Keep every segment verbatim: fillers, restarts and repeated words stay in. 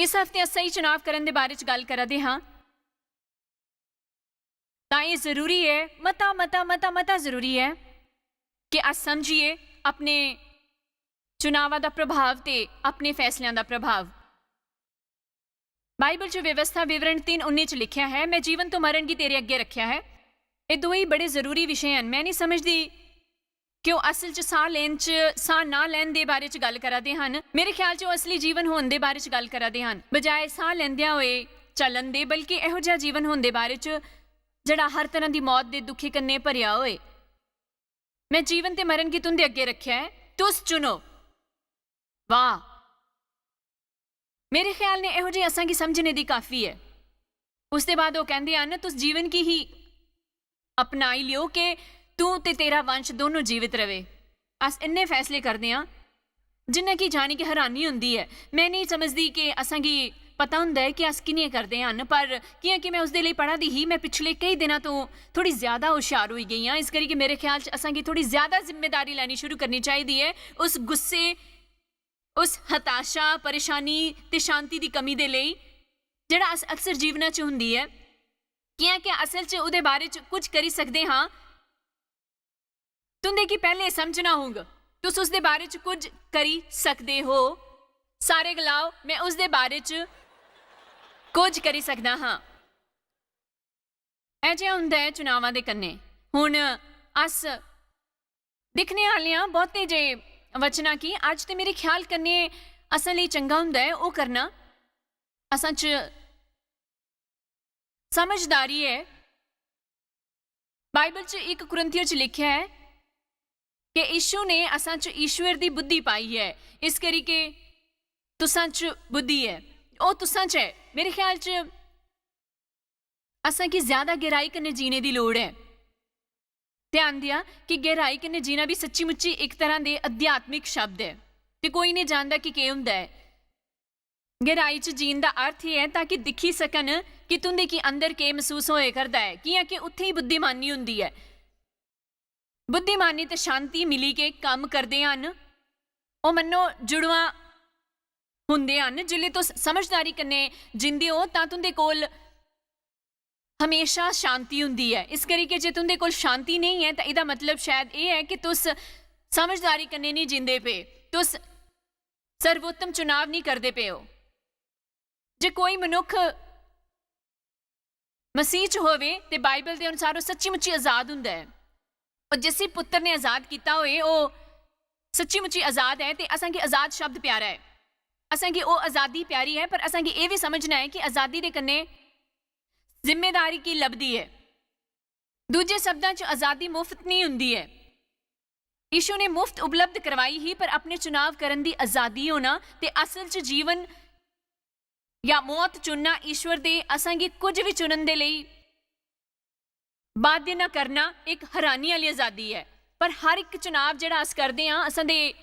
इस हफ्ते अस स्हेई चुनाव करन दे बारे च गल्ल करा दे हां। तां एह् जरूरी ऐ, मता, मता, मता, मता जरूरी ऐ कि अस समझिए अपने चुनावा दा प्रभाव ते अपने फैसलेआं दा प्रभाव। बाइबल च व्यवस्था विवरण तिन्न उन्नी च लिखेआ ऐ, "मैं जीवन तो मरण गी तेरे अग्गे रखेआ ऐ।" एह् दोए बड़े जरूरी विशे हन। मैं निं समझदी कि ओह् असल च साह् लैन च, साह् ना लैन दे बारे च गल्ल करा दे हन। मेरे ख्याल च ओह् असली जीवन होन दे बारे च गल्ल करा दे हन, बजाए साह् लैंदियां होए चलन दे, बल्कि एहो जेहा जीवन होन दे बारे च जेह्ड़ा हर तरह दी मौत दे दुखे कन्नै भरेआ होए। "मैं जीवन ते मरण गी तुंदे अग्गे रखेआ ऐ, तुस चुनो।" वाह, मेरे ख्याल ने एहो जेही असां गी समझने दी काफी ऐ। उसदे बाद ओह् कैंदे हन, "तुस जीवन गी ही अपनाई लियो कि तू ते तेरा वंश दोनों जीवित रवे।" अस इन्ने फैसले करदे आं जिन्ना कि जानी कि हैरानी होंदी ऐ। मैं नेईं समझदी कि असां गी पता होंदा ऐ कि अस किन्नियां करदे हन, पर कि'यां कि मैं उसदे लेई पढ़ा दी ही, मैं पिछले केई दिनां तो थोड़ी ज्यादा हुशियार होई गेई आं। इस करी कि मेरे ख्याल च असां गी थोड़ी ज्यादा जिम्मेदारी लैनी शुरू करनी चाहिदी ऐ उस गुस्से, उस हताशा, परेशानी ते शांति दी कमी दे लेई जेह्ड़ा अस अक्सर जीवना च हुंदी ऐ। कि'यां कि असल च ओह्दे बारे च कुछ करी सकदे हां। तुंदे गी पैह्ले समझना होंग, तुस उसदे बारे च कुछ करी सकदे हो। सारे गलाओ, "मैं उसदे बारे च कुछ करी सकदा हां।" ऐ जिहा होंदा ऐ चुनावां दे कन्नै। हुन अस दिक्खने आह्ले आं बहुते जे वचनां कि अज्ज ते मेरे ख्याल कन्नै असां लेई चंगा होंदा ऐ ओह् करना। असां च समझदारी ऐ। बाइबल च इक कुरिन्थियों च लिखेआ ऐ कि यीशु ने असां च ईश्वर दी बुद्धि पाई ऐ, इस करी के तुसां च बुद्धि ऐ, ओह् तुसां च ऐ। मेरे ख्याल च असां गी ज्यादा गैहराई कन्नै जीने दी लोड़ ऐ। ध्यान देआ कि गैहराई कन्नै जीना बी सच्ची मुच्ची इक तरह दे आध्यात्मिक शब्द ऐ, ते कोई नेईं जानदा कि केह् होंदा ऐ। गैहराई च जीन दा अर्थ एह् ऐ ताकि दिक्खी सकन कि तुं'दे गी अंदर केह् मसूस होए करदा ऐ, कि'यां कि उत्थें ही बुद्धिमानी होंदी ऐ। बुद्धिमानी ते शांति मिली के कम्म करदे हन। ओह् मन्नो जुड़वां हुंदे हन। जिसलै तुस समझदारी कन्नै जींदे ओ तां तुं'दे कोल हमेशा शांति हुंदी ऐ। इस करी के जे तुं'दे कोल शांति नेईं ऐ तां एह्दा मतलब शायद एह् ऐ कि तुस समझदारी कन्नै नेईं जींदे पे, तुस सर्वोत्तम चुनाव नेईं करदे पे ओ। जे कोई मनुक्ख मसीह च होवे ते बाइबल दे अनुसार ओह् सच्ची मुच्ची आजाद हुंदा ऐ। और जिसी पुत्तर ने आजाद कीता होए ओह् सच्ची मुच्ची आजाद ऐ। ते असेंगी आजाद शब्द प्यारा ऐ, असेंगी ओह् आजादी प्यारी ऐ, पर असेंगी एह् बी समझना ऐ कि आजादी दे कन्नै जिम्मेदारी की लभदी ऐ। दूजे शब्दां च आजादी मुफ्त नेईं हुंदी ऐ। यीशु ने मुफ्त उपलब्ध करवाई ही, पर अपने चुनाव करन दी आजादी होना ते असल च जीवन या मौत चुनना ईश्वर दे असेंगी कुछ भी चुनन दे लेई बाध्य न करना इक हैरानी आह्ली आजादी ऐ। पर हर इक चुनाव जेह्ड़ा अस करदे आं, असें दे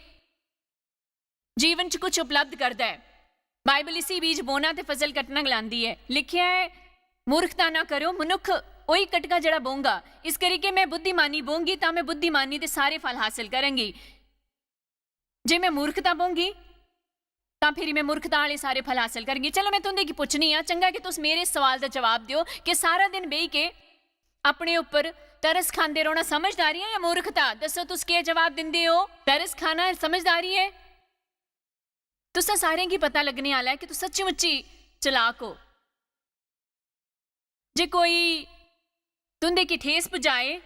जीवन च कुछ उपलब्ध करदा ऐ। बाइबल इसी बीज बोना ते फसल कट्टना गलांदी ऐ। लिखेआ ऐ, "मूर्खता ना करो, मनुक्ख ओही कटगा जेह्ड़ा बोंगा। इस करी के मैं बुद्धिमानी बोंगी तां मैं बुद्धिमानी दे सारे फल हासल करंगी। जे मैं मूर्खता बोंगी तां फिरी मैं मूर्खता आह्ले सारे फल हासल करंगी।" चलो, मैं तुं'दे गी पुच्छनी आं, चंगा कि तुस मेरे सवाल दा जवाब देओ कि सारा दिन बेही के अपने उप्पर तरस खांदे रौह्ना समझदारी ऐ या मूर्खता? दस्सो, तुस केह् जवाब दिंदे ओ? तरस खाना समझदारी ऐ? तुसें सारें गी पता लग्गने आह्ला ऐ कि तुस सच्ची मुच्ची चलाक ओ। जे कोई तुं'दे गी ठेस पुजाए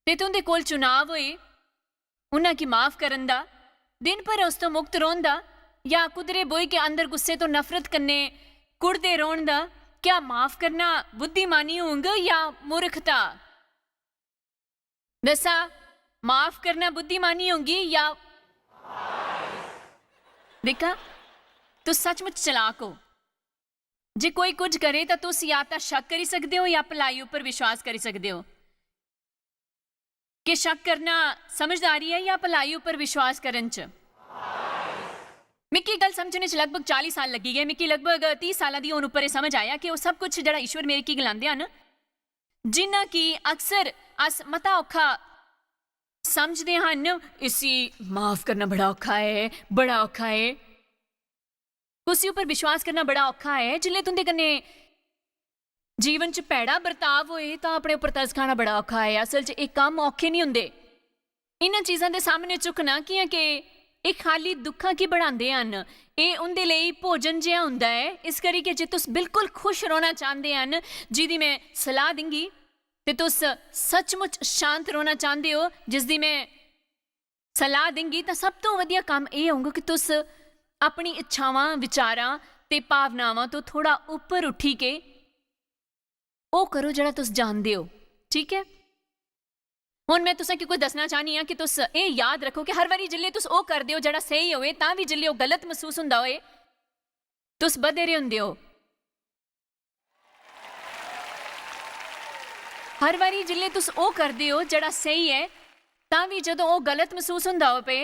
ते तुं'दे कोल चुनाव होए उन्हां गी माफ करन दा, दिन भर उस तो मुक्त रौह्न दा, या कुदरे बोई के अंदर गुस्से तो नफरत कन्नै कुढ़दे रौह्न दा, क्या माफ करना बुद्धिमानी होंग या मूर्खता? दस्सा, माफ करना बुद्धिमानी होंगी या? दिक्खा, तुस सचमुच चलाक ओ। जे कोई कुछ करे तां तुस या तां शक करी सकदे ओ या भलाई उप्पर विश्वास करी सकदे ओ। के शक करना समझदारी ऐ या भलाई उप्पर विश्वास करन च? मिकी गल्ल समझने च लगभग चाली साल लग्गी गे। मिकी लगभग तीह सालां दी होन उप्पर एह् समझ आया कि ओह् सब कुछ जेह्ड़ा ईश्वर मेरे की गलांदे हन, जिन्ना कि अक्सर अस मता औखा समझदे हन, इसी माफ करना बड़ा औखा ऐ, बड़ा औखा ऐ। उसी उप्पर विश्वास करना बड़ा औखा ऐ। जिसलै तुं'दे कन्नै जीवन च भैड़ा बर्ताव होए, तां अपने उप्पर तरस खाना बड़ा औखा ऐ। असल च एह् कम्म औखे निं होंदे। इन्हां चीजां दे सामने झुकना, कि'यां के एह् खाली दुक्खां गी बढ़ांदे हन। एह् उं'दे लेई भोजन जेहा होंदा ऐ। इस करी के जे तुस बिल्कुल खुश रौह्ना चांह्दे हन, जिदी में सलाह दिंगी, ते तुस सचमुच शांत रौह्ना चांह्दे ओ, जिसदी में सलाह दिंगी, तां सब तो वधिया कम्म एह् होंग कि तुस अपनी इच्छावां, विचारां ते भावनावां तो थोड़ा उप्पर उठी के ओह् करो जेह्ड़ा तुस जानदे ओ। ठीक ऐ, हुन में तुसें गी कोई दस्सना चाह्न्नी आं कि तुस एह् याद रक्खो कि हर बारी जिसलै तुस ओह् करदे ओ जेह्ड़ा स्हेई होए, तां बी जिसलै ओह् गलत मसूस होंदा होए, तुस बधे दे होंदे ओ। हर बारी जिसलै तुस ओह् करदे ओ जेह्ड़ा स्हेई ऐ, तां बी जदूं ओह् गलत मसूस होंदा होए,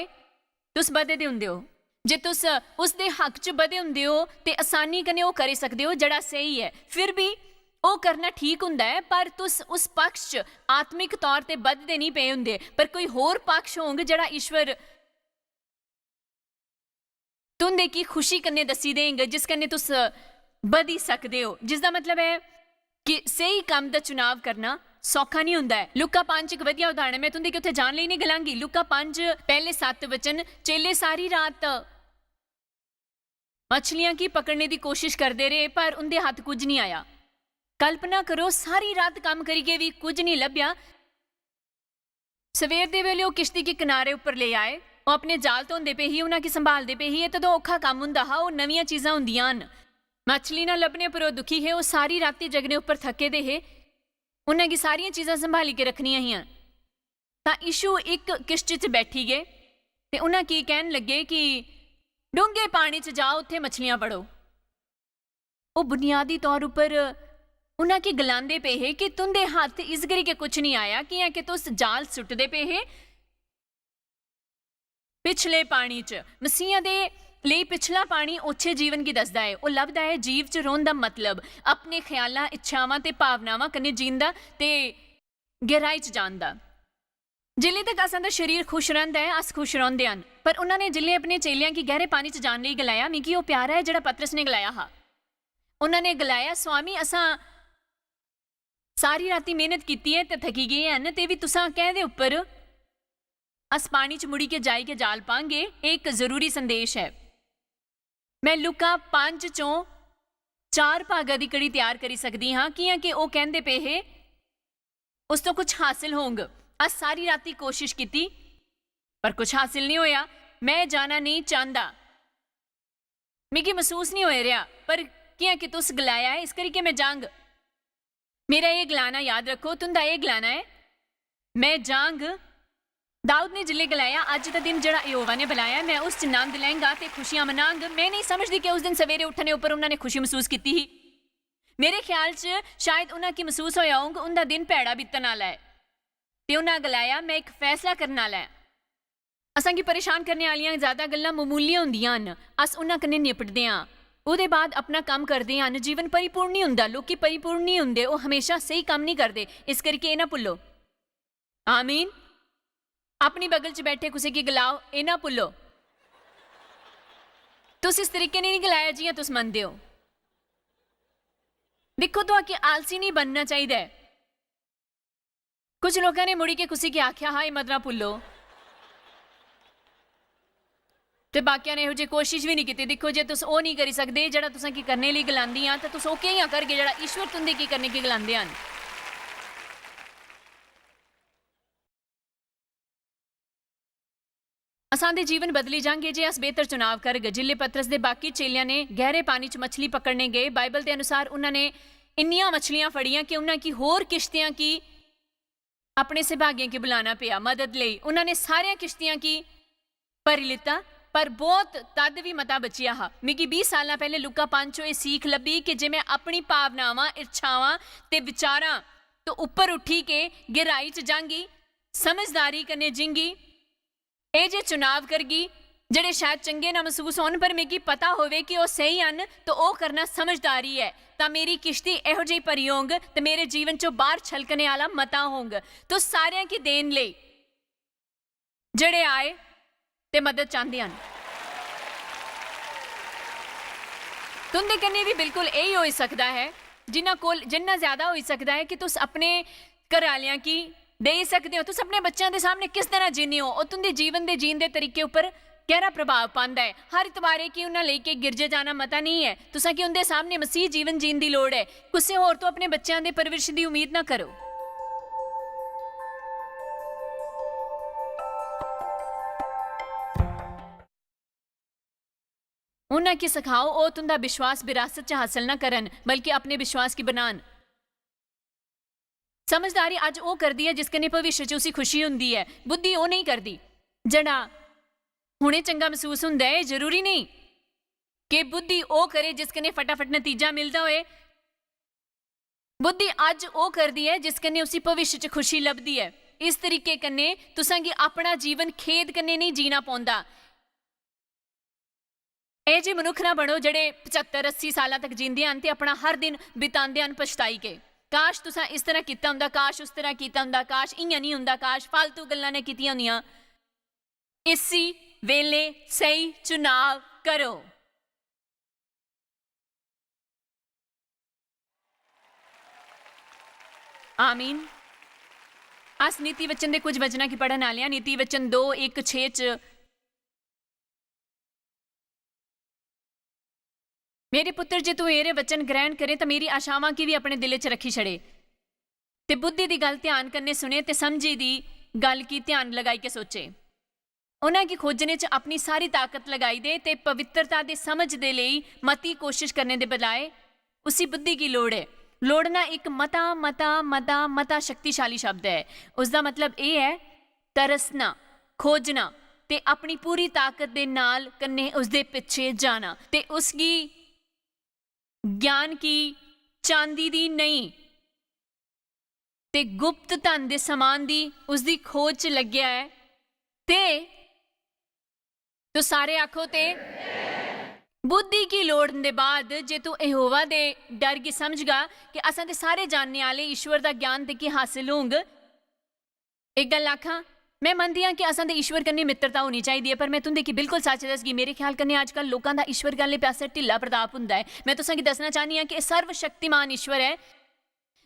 तुस बधे दे होंदे ओ। जे तुस उस दे हक च बधे होंदे ओ, ते असानी कन्नै ओह् करी सकदे ओ जेह्ड़ा स्हेई ऐ। फिर बी ओह् करना ठीक होंदा ऐ, पर तुस उस पक्ष च आत्मिक तौर ते बधदे निं पे होंदे। पर कोई होर पक्ष होंग जेह्ड़ा ईश्वर तुं'दे गी खुशी कन्नै दस्सी देंग, जिस कन्नै तुस बधी सकदे ओ। जिसदा मतलब ऐ कि स्हेई कम्म दा चुनाव करना सौखा निं होंदा ऐ। लूका पंज इक वधिया उदाहरण ऐ। में तुं'दे गी उत्थै जान लेई निं गलांगी। लूका पंज, पैह्ले सत्त वचन, चेले सारी रात मछलियां गी पकड़ने दी कोशिश करदे रेह्, पर उं'दे हत्थ कुछ निं आया। कल्पना करो, सारी रात कम्म करियै बी कुछ निं लब्भेआ। सवेर दे बेल्लै ओह् किश्ती गी किनारे उप्पर लेई आए। ओह् अपने जाल धोंदे पे ही, उ'नें गी संभालदे पे ही। एह् तदों औखा कम्म होंदा हा, ओह् नमियां चीजां होंदियां हन। मछली ना लब्भने पर ओह् दुखी हे, ओह् सारी राती जगने उप्पर थक्के दे हे। उ'नें गी सारियां चीजां संभाली के रक्खनियां हियां। तां यीशु इक किश्ती च बैठी गे ते उ'नें गी कहन लगे कि डूंगे पानी च जाओ, उत्थै मछलियां फड़ो। ओह् बुनियादी तौर उप्पर उ'नें गी गलांदे पे हे कि तुं'दे हत्थ इस करी के कुछ निं आया, कि'यां कि तुस जाल सुट्टदे पे हे पिछले पानी च। मसीहा दे लेई पिछला पानी ओछे जीवन गी दसदा ऐ। ओह् लभदा ऐ जीव च रौह्न दा मतलब, अपने ख्यालां, इच्छावां ते भावनावां कन्नै जींदा ते गैहराई च जानदा। जिल्ले तक असां दा शरीर खुश रैंह्दा ऐ, अस खुश रौंह्दे हन। पर उन्हां ने जिल्ले अपने चेलेआं गी गैहरे पानी च जान लेई गलाया, "मिगी ओह् प्यारा ऐ जेह्ड़ा पतरस ने गलाया हा।" उन्हां ने गलाया, "स्वामी, असां सारी रातीं मेहनत कीती ऐ ते थकी गे हन, ते बी तुसां कैह्दे उप्पर अस पानी च मुड़ी के जाई के जाल पांगे?" एह् इक जरूरी संदेश ऐ। मैं लूका पंज चों चार भागा दी कड़ी त्यार करी सकदी हां, कि'यां के ओह् कैंह्दे पे हे, "उस तो कुछ हासल होंग।" अस सारी राती कोशिश कीती, पर कुछ हासल निं होया। "मैं जाना नेईं चांह्दा, मिगी मसूस निं होए रेहा, पर कि'यां के तुस गलाया ऐ, इस करी के मैं जांग।" मेरा एह् गलाना याद रक्खो, तुं'दा एह् गलाना ऐ, "मैं जांग।" दाऊद ने जिल्ले गलाया, "अज्ज दा दिन जेह्ड़ा यहोवा ने बनाया ऐ, मैं उस च नंद लैंगा ते खुशियां मनांग।" मैं नेईं समझदी कि उस दिन सवेरे उट्ठने उप्पर उन्हां ने खुशी मसूस कीती ही। मेरे ख्याल च शायद उन्हां गी मसूस होया होंग, उं'दा दिन भैड़ा बीतन आह्ला ऐ। ते उन्हां गलाया, "मैं इक फैसला करन आह्ला ऐ।" असां गी परेशान करने आह्लियां ज्यादा गल्लां ममूलियां होंदियां न, अस उन्हां कन्नै निपटदे आं। ओह्दे बाद अपना कम्म करदे हन। जीवन परिपूर्ण निं होंदा, लोकी परिपूर्ण निं होंदे, ओह् हमेशा स्हेई कम्म निं करदे। इस करियै एह् ना भुल्लो। आमीन। अपनी बगल च बैठे कुसै गी गलाओ, "एह् ना भुल्लो।" तुस इस तरीके ने निं गलाया जि'यां तुस मनदे ओ। दिक्खो, तुआके आलसी निं बनना चाहिदा ऐ। कुछ लोकां ने मुड़ी के कुसै गी आखेआ हा, "एह् मत ना भुल्लो।" ते बाकियां ने एहो जेही कोशिश बी निं कीती। दिक्खो, जे तुस ओह् निं करी सकदे जेह्ड़ा तुसें गी करने लेई गलांदी आं, ते तुस ओह् कि'यां करगे जेह्ड़ा ईश्वर तुं'दे गी करने गी गलांदे हन? असां दे जीवन बदली जांगे जे अस बेहतर चुनाव करग। जिल्ले पतरस दे बाकी चेलेआं ने गैहरे पानी च मछली पकड़ने गे, बाइबल दे अनुसार उन्हां ने इन्नियां मछलियां फड़ियां कि उन्हां गी होर किश्तियां गी अपने सभागियें गी बुलाना पेआ मदद लेई। उन्हां ने सारियां किश्तियां गी भरी लित्ता, पर बौह्त तद बी मता बचिया हा। मिगी बीह् साल्लां पैह्ले लूका पंज चों एह् सीख लब्भी कि जे मैं अपनी भावनावां, इच्छावां ते विचारां तो उप्पर उठी के गैहराई च जांगी, समझदारी कन्नै जींगी, एह् जे चुनाव करगी जेह्ड़े शायद चंगे ना मसूस होन, पर मिगी पता होवे कि ओह् स्हेई हन, तो ओह् करना समझदारी ऐ, तां मेरी किश्ती एहो जेही भरी होंग ते मेरे जीवन चों बाह्र छलकने आह्ला मता होंग। तुस सारेआं गी देन लेई जेह्ड़े आए ते मदद चांह्दे हन। तुं'दे कन्नै बी बिल्कुल एही होई सकदा ऐ, जिन्ना कोल, जिन्ना ज्यादा होई सकदा ऐ कि तुस अपने घरै आह्लेआं गी देई सकदे ओ। तुस अपने बच्चें दे सामनै किस तरह जीने ओ, ओह् तुं'दे जीवन दे जीन दे तरीके उप्पर गैह्रा प्रभाव पांदा ऐ। हर इतवारै गी उ'नें लेई के गिरजे जाना मता नेईं ऐ। तुसें गी उं'दे सामनै मसीह जीवन जीन दी लोड़ ऐ। कुसै होर तो अपने बच्चें दे परवरिश दी उम्मीद ना करो। उ'नें गी सखाओ, ओह् तुं'दा विश्वास विरासत च हासल ना करन, बल्कि अपने विश्वास गी बनान। समझदारी अज्ज ओह् करदी ऐ जिस कन्नै भविष्य च उसी खुशी होंदी ऐ। बुद्धि ओह् नेईं करदी। जेह्ड़ा हुने चंगा मसूस होंदा ऐ, एह् जरूरी नेईं कि बुद्धि ओह् करे जिस कन्नै फटाफट नतीजा मिलदा होए। बुद्धि अज्ज ओह् करदी ऐ जिस कन्नै उसी भविष्य च खुशी लभदी ऐ। इस तरीके कन्नै तुसें गी अपना जीवन खेद कन्नै नेईं जीना पौंदा। एह् जे मनुक्ख ना बनो जेह्ड़े पचत्तर अस्सी सालां तक जींदे हन ते अपना हर दिन बितांदे हन पछताई के। काश तुसें इस तरह कीता होंदा, काश उस तरह कीता होंदा, काश इ'यां निं होंदा, काश फालतू गल्लां ने कीतियां होंदियां। इसी वेले स्हेई चुनाव करो। आमीन। अस नीति वचन दे कुछ वचनां गी पढ़न आह्ले आं। नीति वचन दो इक छे च, "मेरे पुत्र, जे तू मेरे वचन ग्रहण करे, तां मेरी आशावां गी भी अपने दिलै च रखी छड़े, ते बुद्धि दी गल्ल ध्यान कन्नै सुने, ते समझी दी गल्ल गी ध्यान लगाई के सोचे।" उ'नें गी खोजने च अपनी सारी ताकत लगाई दे ते पवित्रता दे समझ दे लेई मती कोशिश करने दे बजाए उसी बुद्धि गी लोड़ ऐ। लोड़ना इक मता, मता, मता, मता शक्तिशाली शब्द ऐ। उसदा मतलब एह् ऐ तरसना, खोजना ते अपनी पूरी ताकत दे नाल कन्नै उसदे पिच्छे जाना ते उसगी ज्ञान गी चांदी दी नेईं ते गुप्त धन दे समान दी उसदी खोज च लग्गेआ ऐ। ते तुस सारे आखो ते बुद्धि गी लोड़न दे बाद जे तू यहोवा दे डर गी समझगा कि असां ते सारे जानने आह्ले ईश्वर दा ज्ञान ते की हासल होंग। इक गल्ल आखां, में मनदी आं कि असां ते ईश्वर कन्नै मित्रता होनी चाहिदी ऐ, पर में तुं'दे गी बिल्कुल सच्च दसगी, मेरे ख्याल कन्नै अजकल लोकां दा ईश्वर गल्लें पासै ढिल्ला प्रताप हुंदा ऐ। में तुसें गी दस्सना चाह्न्नी आं कि एह् सर्वशक्तिमान ईश्वर ऐ,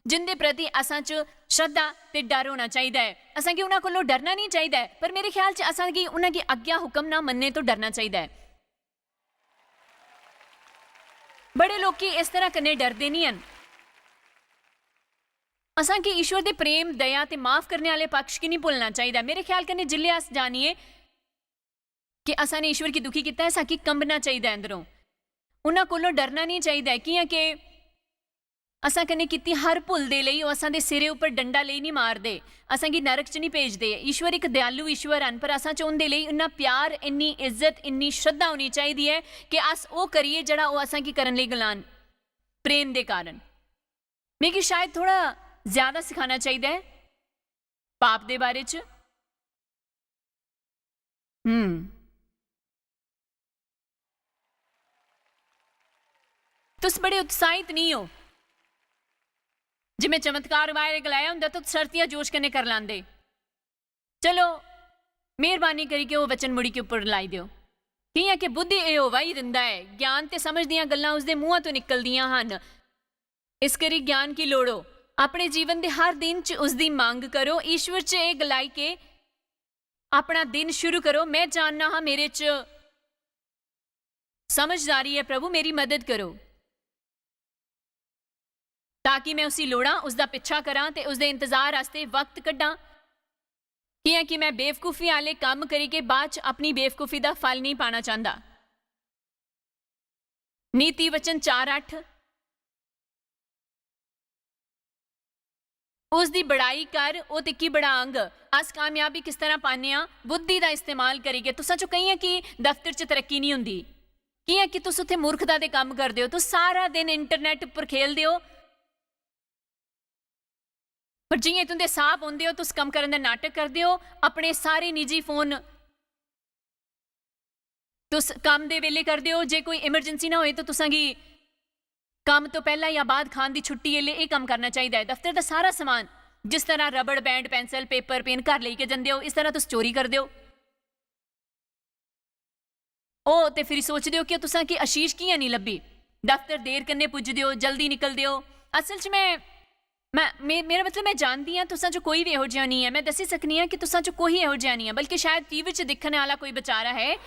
जिं'दे प्रति असां च श्रद्धा ते डर होना चाहिदा ऐ। असां गी उ'नें कोलों डरना निं चाहिदा ऐ, पर मेरे ख्याल च असां गी उ'नें गी आज्ञा हुकम ना मन्नने तो डरना चाहिदा ऐ। बड़े लोकी इस तरह कन्नै डरदे निं हन। असां गी ईश्वर दे प्रेम, दया ते माफ करने आह्ले पक्ष गी निं भुल्लना चाहिदा। मेरे ख्याल कन्नै जिसलै अस जानिए कि असां ने ईश्वर गी दुखी कीता ऐ, असां गी कंबना चाहिदा ऐ अंदरों। उन्हां कोलों डरना निं चाहिदा ऐ, कि'यां के असां कन्नै कीती हर भुल दे लेई ओह् असां दे सिरे उप्पर डंडा लेई निं मारदे, असां गी नरक च निं भेजदे। ईश्वर इक दयालु ईश्वर हन, पर असां च उं'दे लेई इन्ना प्यार, इन्नी इज्जत, इन्नी श्रद्धा होनी चाहिदी ऐ कि अस ओह् करिए जेह्ड़ा ओह् असां गी करन लेई गलान, प्रेम दे कारण। मिगी शायद थोह्ड़ा ज्यादा सखाना चाहिदा ऐ पाप दे बारे च। हम्म। तुस बड़े उत्साहित निं ओ। जे में चमत्कार बारे गलाया होंदा, तां तुस शर्तिया जोश कन्नै कर लांदे। चलो, मेहरबानी करियै ओह् वचन मुड़ी के उप्पर लाई देओ। कि'यां कि बुद्धि यहोवा ही दिंदा ऐ, ज्ञान ते समझ दियां गल्लां उसदे मुंहा तो निकलदियां हन। इस करी ज्ञान गी लोड़ो। अपने जीवन दे हर दिन च उसदी मंग करो। ईश्वर च एह् गलाई के अपना दिन शुरू करो। "में जानना हा मेरे च समझदारी ऐ, प्रभु, मेरी मदद करो, ताकि में उसी लोड़ां, उसदा पिच्छा करां ते उसदे इंतजार आस्तै वक्त कड्ढां। कि'यां कि में बेवकूफी आह्ले कम्म करी के बाद च अपनी बेवकूफी दा फल नेईं पाना चांह्दा।" नीति वचन चार अट्ठ। "उसदी बड़ाई कर, ओह् तिक्की बड़ांग।" अस कामयाबी किस तरह पान्ने आं? बुद्धि दा इस्तेमाल करियै। तुसां चों केइयें गी दफ्तर च तरक्की निं होंदी, कि'यां कि तुस उत्थै मूर्खता दे कम्म करदे ओ, तुस सारा दिन इंटरनेट उप्पर खेलदे ओ, पर जि'यां तुं'दे साह् पौंदे ओ, तुस कम्म करन दा नाटक करदे ओ, अपने सारे निजी फोन तुस कम्म दे बेल्लै करदे ओ। जे कोई इमरजेंसी ना होए, तो तुसां गी कम्म तो पैह्ला जां बाद खान दी छुट्टी बेल्लै एह् कम्म करना चाहिदा ऐ। दफ्तर दा सारा समान, जिस तरह रबड़, बैंड, पेंसिल, पेपर, पेन घर लेई के जंदे ओ, इस तरह तुस चोरी करदे ओ। ओ, ते फिर सोचदे ओ कि तुसां गी आशीष कि'यां निं लब्भी? दफ्तर देर कन्नै पुजदे ओ, जल्दी निकलदे ओ। असल च में, में मे- मेरा मतलब, में जानदी आं तुसां च कोई बी एहो जिहा निं ऐ। में दस्सी सकनी आं कि तुसां च कोई एहो जिहा निं ऐ, बल्कि शायद टीवी च दिक्खने आह्ला कोई बेचारा है।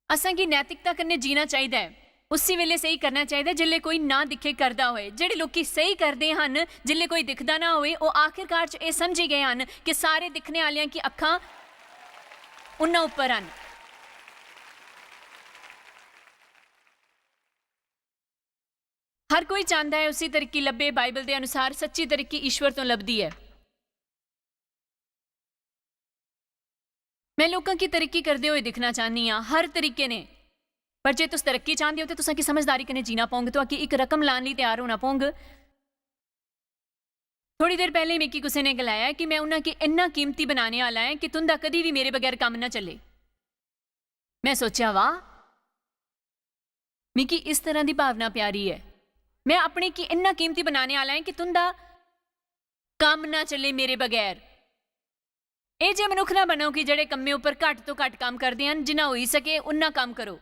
असेंगी नैतिकता कन्नै जीना चाहिदा ऐ। उसी बेल्लै स्हेई करना चाहिदा ऐ जिसलै कोई ना दिक्खे करदा होए। जेह्ड़े लोकी स्हेई करदे हन, जिसलै कोई दिखदा ना होए, ओह् आखिरकार च एह् समझी गे हन कि सारे दिक्खने आह्लेआं की अक्खां उन्ना उप्पर हन। हर कोई चांह्दा ऐ उसी तरक्की लब्भे। बाइबल दे अनुसार सच्ची तरक्की ईश्वर तो लभदी ऐ। में लोकां की तरक्की करदे होए दिक्खना चाह्न्नी आं, हर तरीके ने। पर जे तुस तरक्की चांह्दे ओ, ते तुसां की समझदारी कन्नै जीना पौंग। तुआं की इक रकम लान लेई त्यार होना पौंग। थोड़ी देर पैह्लें मिगी कुसै ने गलाया कि में उन्हां की इन्ना कीमती बनाने आह्ला ऐं कि तुं'दा कदी बी मेरे बगैर कम्म ना चले। में सोचेआ, "वाह, मिगी इस तरह दी भावना प्यारी ऐ। में अपने की इन्ना कीमती बनाने आह्ला ऐं कि तुं'दा कम्म ना चले मेरे बगैर।" एह् जे मनुक्ख ना बनो कि जेह्ड़े कम्में उप्पर घट्ट तो घट्ट कम्म करदे हन, जिन्ना होई सके उन्ना कम्म करो।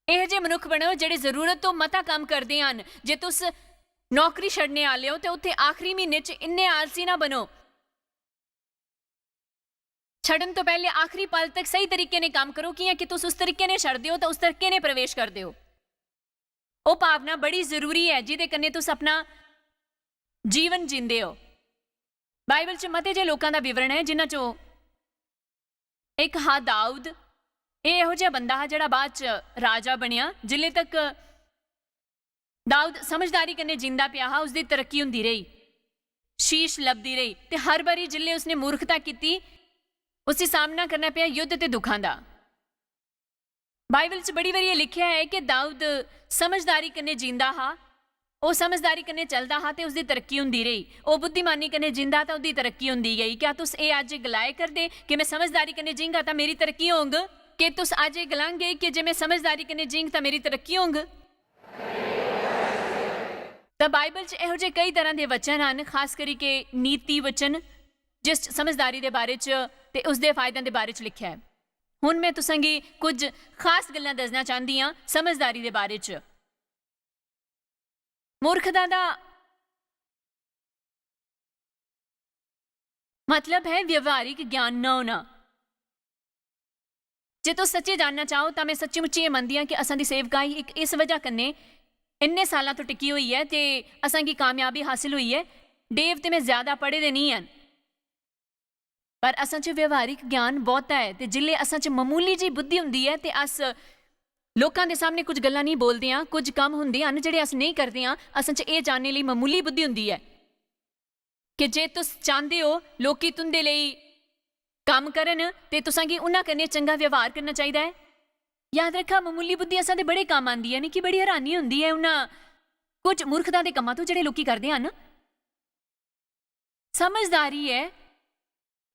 एह् जे मनुक्ख बनो जेह्ड़े जरूरत तो मता कम्म करदे हन। जे तुस नौकरी छड्डने आह्ले ओ, ते उत्थे आखरी म्हीने च इन्ने आलसी ना बनो। छड्डन तो पैह्ले आखरी पल तक स्हेई तरीके ने कम्म करो, कि'यां कि तुस उस तरीके ने छड्डदे ओ, तां उस तरीके ने प्रवेश करदे ओ। ओह् भावना बड़ी जरूरी ऐ, जिदे कन्नै तुस अपना जीवन जींदे ओ। बाइबल च मते जे लोकां दा विवरण ऐ, जिन्हां चों इक हा दाऊद। एह् एहो जेहा बंदा हा, जेह्ड़ा बाद च राजा बनेआ। जिल्ले तक दाऊद समझदारी कन्नै जींदा पेआ हा, उसदी तरक्की होंदी रेही, शीश लभदी रेही, ते हर बारी जिल्ले उसने मूर्खता कीती, उसी सामना करना पेआ युद्ध ते दुखां दा। बाइबल च बड़ी बारी एह् लिखेआ ऐ कि दाऊद समझदारी कन्नै जींदा हा, ओह् समझदारी कन्नै चलदा हा ते उसदी तरक्की होंदी रेही। ओह् बुद्धिमानी कन्नै जींदा तां ओह्दी तरक्की होंदी गेई। क्या तुस एह् अज्ज गलाए करदे कि "में समझदारी कन्नै जींगा तां मेरी तरक्की होंग"? क्या तुस अज्ज एह् गलांगे कि "जे में समझदारी कन्नै जींग तां मेरी तरक्की होंग"? तां बाइबल च एहो जे कई तरह दे वचन हन, खास करी के नीति वचन, जिस च समझदारी दे बारे च ते उसदे फायदें दे बारे च लिखेआ ऐ। हुन में तुसेंगी कुछ खास गल्लां दस्सना चांह्दी आं समझदारी दे बारे च। मूर्खता दा मतलब है व्यवहारिक ज्ञान न होना। जे तुस सच्चे जानना चाहो, तां में सच्ची मुच्ची एह् मनदी आं कि असां दी सेवकाई इक इस वजह कन्नै इन्ने सालां तो टिकी होई ऐ ते असां गी कामयाबी हासिल होई ऐ। डेव ते में ज्यादा पढ़े दे निं हैन, पर असां च व्यवहारिक ज्ञान बहुता ऐ, ते जिल्ले असां च मामूली जी बुद्धि हुंदी ऐ, ते अस लोकां दे सामने कुछ गल्लां नेईं बोलदे आं, कुछ कम्म हुंदे हन जेह्ड़े अस नेईं करदे आं, असां च एह् जानने लेई मामूली बुद्धि हुंदी ऐ कि जे तुस चांह्दे ओ लोकी तुं'दे लेई कम्म करन, ते तुसां गी उन्हां कन्नै चंगा व्यवहार करना चाहिदा ऐ। याद रक्खा, मामूली बुद्धि असां दे बड़े कम्म आंदी ऐ। मिगी बड़ी हैरानी हुंदी ऐ, उन्हां कुछ मूर्खता दे कम्मां तो जेह्ड़े लोकी करदे हन। समझदारी ऐ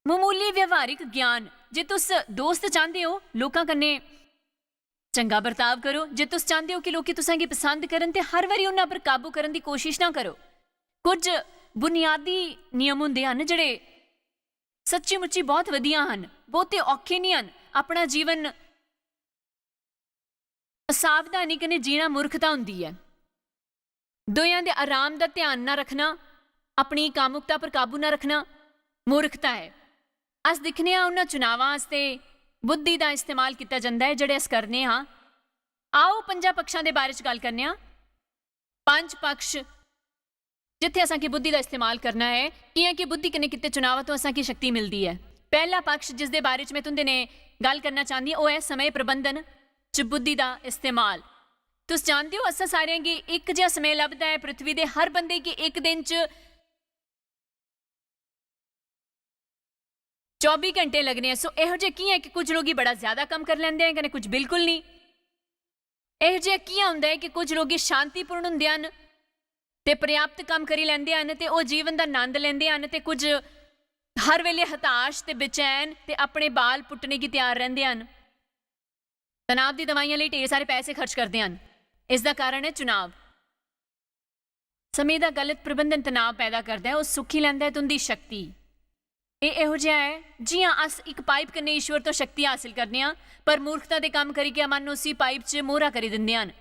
मामूली व्यवहारिक ज्ञान। जे तुस दोस्त चांह्दे ओ, लोकां कन्नै चंगा बर्ताव करो। जे तुस चांह्दे ओ कि लोकी तुसां गी पसंद करन, ते हर बारी उन्हां पर काबू करन दी कोशिश ना करो। कुछ बुनियादी नियम हुंदे हन जेह्ड़े सच्ची मुच्ची बहुत वधिया हन, बहुते औखे निं हन। अपना जीवन असावधानी कन्नै जीना मूर्खता हुंदी ऐ। दुएयां दे आराम दा ध्यान ना रखना, अपनी कामुकता पर काबू ना रखना मूर्खता ऐ। अस दिक्खने आं, उन्हां चुनावां आस्तै बुद्धि दा इस्तेमाल कीता जंदा ऐ जेह्ड़े अस करने आं। आओ, पंजां पक्षां दे बारे च गल्ल करने आं। पंज पक्ष जित्थै असां की बुद्धि दा इस्तेमाल करना ऐ, कि'यां कि बुद्धि कन्नै कीते चुनावां तो असां की शक्ति मिलदी ऐ। पैह्ला पक्ष जिसदे बारे च में तुं'दे ने गल्ल करना चांह्दी आं, ओह् ऐ समय प्रबंधन च बुद्धि दा इस्तेमाल। तुस जानदे ओ, असां सारें गी इक जेहा समय लभदा ऐ, पृथ्वी दे हर बंदे गी इक दिन च चौबी घंटे लगने ऐ। सो एहो जे कि'यां कि कुछ लोग ही बड़ा ज्यादा कम्म करी लैंदे हैं, कन्नै कुछ बिल्कुल नहीं। एहो जे कि'यां होंदा ऐ कि कुछ लोग ही शांतिपूर्ण होंदे हन ते पर्याप्त कम्म करी लैंदे हन ते ओह् जीवन दा नंद लैंदे हन, ते कुछ हर वेले हताश ते बेचैन ते अपने बाल पुट्टने गी त्यार रैंह्दे हन। तनाव दी दवाइयां लेई ढेर सारे पैसे खर्च करदे हन। इसदा कारण ऐ चुनाव। समें दा गलत प्रबंधन तनाव पैदा करदा ऐ, ओह् सुक्खी लैंदा ऐ तुं'दी शक्ति। एह् एहो जेहा ऐ जि'यां अस इक पाइप कन्नै ईश्वर तो शक्ति हासल करने आं, पर मूर्खता दे कम्म करियै मन उसी पाइप च मोहरा करी दिंदे हन,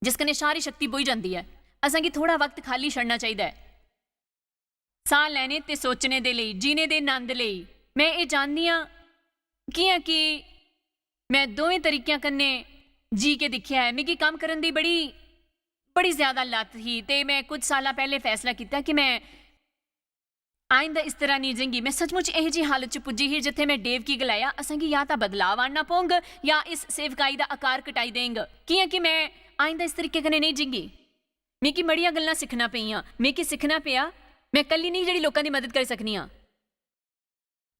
जिस कन्नै सारी शक्ति बोही जंदी ऐ। असेंगी थोड़ा वक्त खाली छड़ना चाहिदा ऐ। साह लैने ते सोचने दे लेई, जीने दे नंद लेई। में एह् जाननी आं, कि'यां कि में दोवें तरीकें कन्नै जी के दिक्खेआ ऐ। मिगी कम्म करन दी बड़ी, बड़ी ज्यादा लत्त ही ते में कुछ सालां पैह्ले फैसला कीता कि में आइंदा इस तरह नेईं जींगी। में सचमुच एहो जेही हालत च पुज्जी ही जित्थै में डेव गी गलाया, "असेंगी या तां बदलाव आह्नना पौंग या इस सेवकाई दा आकार घटाई देंग, कि'यां कि में आइंदा इस तरीके कन्नै नेईं जींगी।" मिगी मड़ियां गल्लां सिक्खना पेइयां। मिगी सिक्खना पेआ, में कल्ली नेईं जेह्ड़ी लोकां दी मदद करी सकनी आं।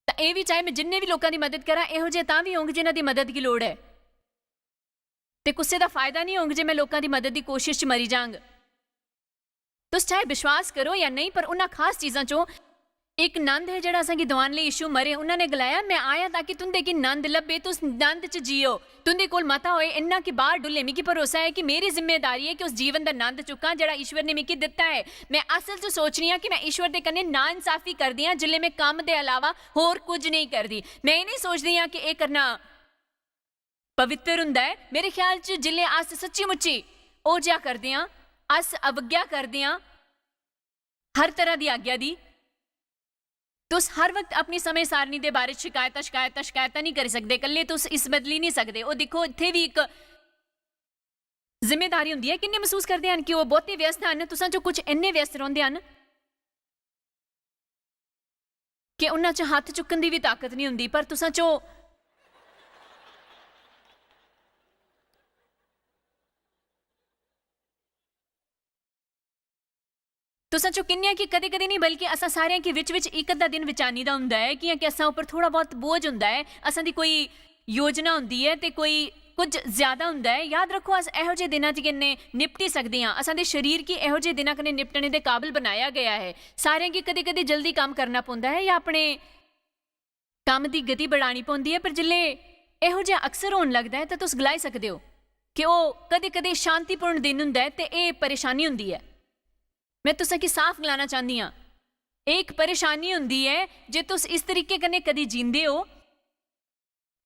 तां एह् बी चाहे में जिन्ने बी लोकां दी मदद करां, एहो जेह् तां बी होंग जिन्हां दी मदद गी लोड़ ऐ। ते कुसै दा फायदा निं होंग जे में लोकां दी मदद दी कोशश च मरी जांग। तुस चाहे विश्वास करो या नेईं, पर उन्हां खास चीजां चों इक नंद ऐ जेह्ड़ा असेंगी दुआन लेई यीशु मरे। उन्हां ने गलाया, "में आया ताकि तुंदे गी नंद लब्भे, तुस नंद च जियो, तुंदे कोल मता होए, इन्ना कि बाह्र डुल्ले।" मिगी भरोसा ऐ कि मेरी जिम्मेदारी ऐ कि उस जीवन दा नंद चुक्कां जेह्ड़ा ईश्वर ने मिगी दित्ता ऐ। में असल च सोचनी आं कि में ईश्वर दे कन्नै नाइंसाफी करदी आं जिसलै में कम्म दे अलावा होर कुछ नेईं करदी। में एह् नेईं सोचदी आं कि एह् करना पवित्र हुंदा ऐ। मेरे ख्याल च जिसलै अस सच्ची मुच्ची ओह् जेहा करदे आं, अस अवज्ञा करदे आं हर तरह दी आज्ञा दी। तुस हर वक्त अपनी समें सारणी दे बारे च शकैतां, शकैतां, शकैतां निं करी सकदे, कल्ले तुस इस बदली निं सकदे। ओह् दिक्खो, इत्थै बी इक जिम्मेदारी हुंदी ऐ। किन्ने मसूस करदे हन कि ओह् बहुते व्यस्त हन? तुसां चों कुछ इन्ने व्यस्त रौंह्दे हन कि उन्हां च हत्थ चुक्कन दी बी ताकत निं हुंदी, पर तुसां चों तुसां चों किन्नियां कि कदें-कदें निं, बल्कि असां सारेआं गी विच-विच इक अद्धा दिन बिचानी दा हुंदा ऐ, कि'यां कि असां उप्पर थोह्ड़ा बहुत बोझ हुंदा ऐ, असां दी कोई योजना हुंदी ऐ ते कोई कुछ ज्यादा हुंदा ऐ। याद रक्खो, अस एहो जेह् दिनां च कन्नै निपटी सकदे आं। असां दे शरीर गी एहो जेह् दिनां कन्नै निपटने दे काबल बनाया गेआ ऐ। सारेआं गी कदें-कदें जल्दी कम्म करना पौंदा ऐ या अपने कम्म दी गति बढ़ानी पौंदी ऐ, पर जिसलै एहो जेहा अक्सर होन लगदा ऐ, तां तुस गलाई सकदे ओ कि ओह् कदें-कदें शांतिपूर्ण दिन हुंदा ऐ ते एह् परेशानी हुंदी ऐ। में तुसें गी साफ गलाना चांह्दी आं, एह् इक परेशानी हुंदी ऐ जे तुस इस तरीके कन्नै कदी जींदे ओ,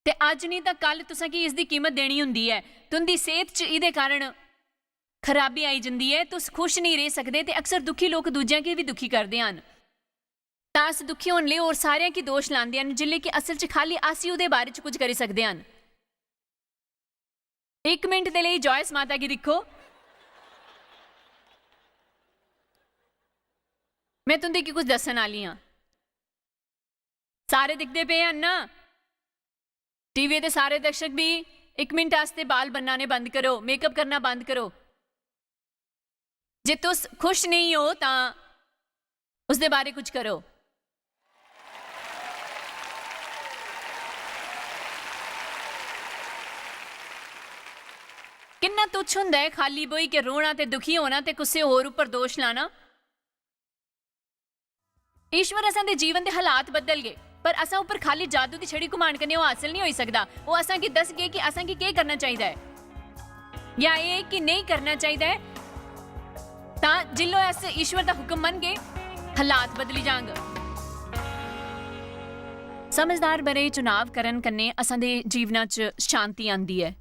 ते अज्ज नेईं तां कल तुसें गी इसदी कीमत देनी हुंदी ऐ। तुं'दी सेह्त च एह्दे कारण खराबी आई जंदी ऐ, तुस खुश नेईं रेही सकदे, ते अक्सर दुखी लोक दूजेआं गी बी दुखी करदे हन। तां अस दुखी होने लेई होर सारेआं गी दोश लांदे हन, जिसलै कि असल च खाल्ली अस ही ओह्दे बारे च कुछ करी सकदे हन। इक मिंट दे लेई जॉयस माता गी दिक्खो। में तुं'दे गी कुछ दस्सन आह्ली आं। सारे दिखदे पे हन ना? टीवी दे सारे दर्शक भी इक मिंट आस्तै बाल बनाने बंद करो, मेकअप करना बंद करो। जे तुस खुश नेईं हो, तां उसदे बारे कुछ करो। किन्ना तुच्छ हुंदा ऐ खाल्ली बोही के रोना ते दुखी होना ते कुसै होर उप्पर दोश लाना। ईश्वर असां दे जीवन दे हालात बदलगे, पर असां उप्पर खाल्ली जादू दी छड़ी घुमाण कन्नै ओह् हासल निं होई सकदा। ओह् असां गी दसगे कि असां गी केह् करना चाहिदा ऐ जां एह् कि नेईं करना चाहिदा ऐ। तां जिल्लै अस ईश्वर दा हुक्म मनगे, हालात बदली जांग। समझदार बरे चुनाव करन कन्नै असां दे जीवना च शांति आंदी ऐ।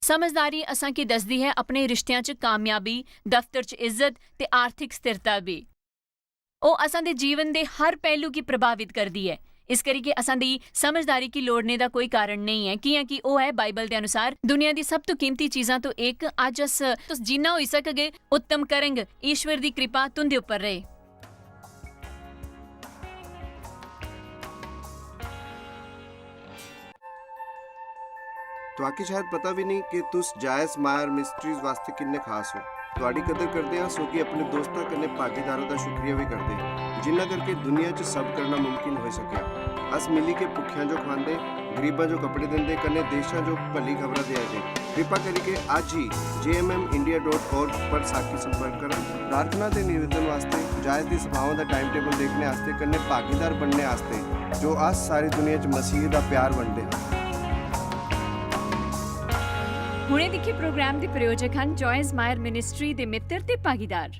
समझदारी असां गी दसदी ऐ अपने रिश्तेआं च कामयाबी, दफ्तर च इज्जत ते आर्थिक स्थिरता बी। ओह् असां दे जीवन दे हर पहलू गी प्रभावित करदी ऐ। इस करियै असां दी समझदारी गी लोड़ने दा कोई कारण नेईं ऐ, कि'यां कि ओह् ऐ बाइबल दे अनुसार दुनिया दी सब तों कीमती चीजां तों इक। अज्ज अस, तुस जिन्ना होई सकगे उत्तम करंग। ईश्वर दी कृपा तुं'दे उप्पर रहे। तुआकी शायद पता भी नहीं कि तुस जायस मायर मिस्ट्रीज वास्ते किन्ने खास हो। तुआडी कदर करदे हां, सोगी अपने दोस्तां कन्नै भागीदारों दा शुक्रिया भी करदे हां, जिन्ना करके दुनिया च सब करना मुमकिन होई सकेआ। अस मिली के भुक्खेआं जो खवांदे, गरीबां जो कपड़े दिंदे, कन्नै देशां जो भली खबरां देआ दे। कृपा करिके अज्ज ही J M M India dot org पर साकी संपर्क करो। प्रार्थना ते निवेदन वास्ते, जायस दी सभाओं दा टाइम टेबल देखने आस्ते, कन्नै भागीदार बनने आस्ते, जो अस सारी दुनिया च मसीह दा प्यार बंडदे हां। हुणे दिक्खे प्रोग्राम दे प्रायोजक हन जॉयस मायर मिनिस्ट्री दे मित्र ते भागीदार।